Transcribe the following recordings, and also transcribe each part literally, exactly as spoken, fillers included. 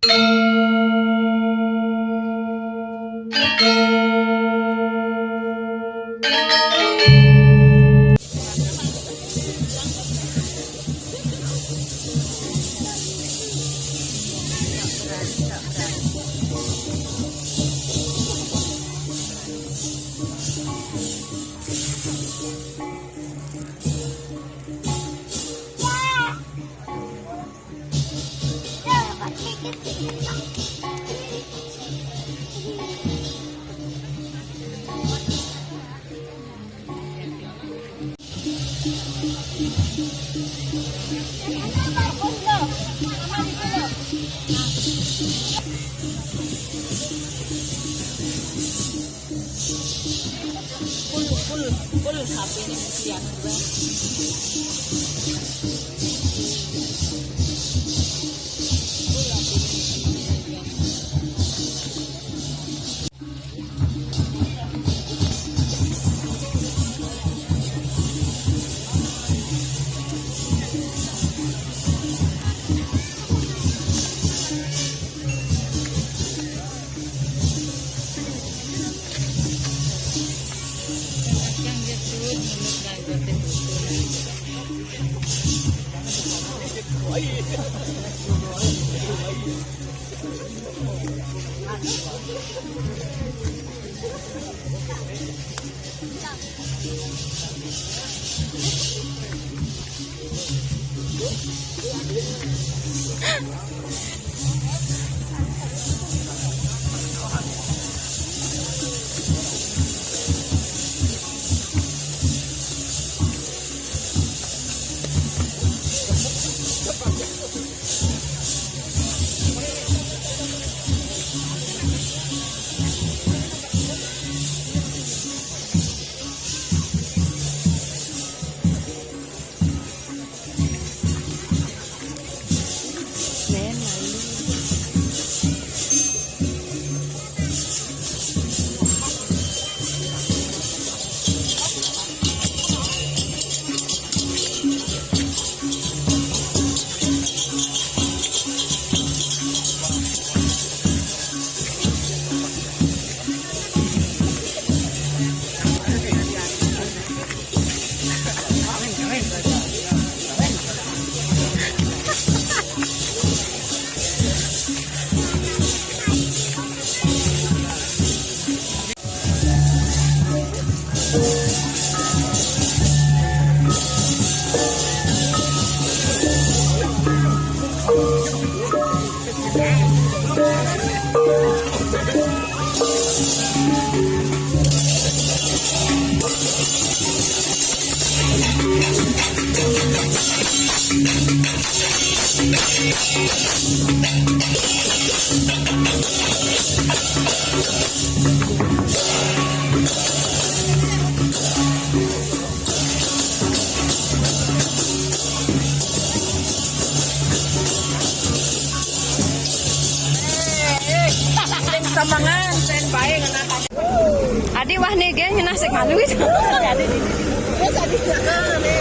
Full, full, full H P ni mesti anu juga. Samangan, sen bae ngena. Adi wah ne gen ngena sek malu itu. Terus adi ngena ne.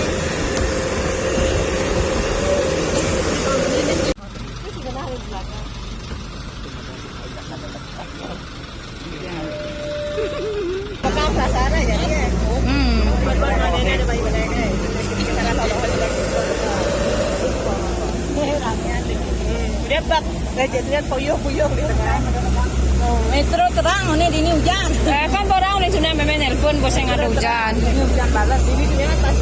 Pegang perasaan aja dia. Hmm. Udah bak, gadget lihat puyuh-puyuh di tengah. Metro terang, ini di ini hujan. Eh, kan orang di sini memang nelpon, bos yang ada hujan. Ini hujan balas, ini dia pas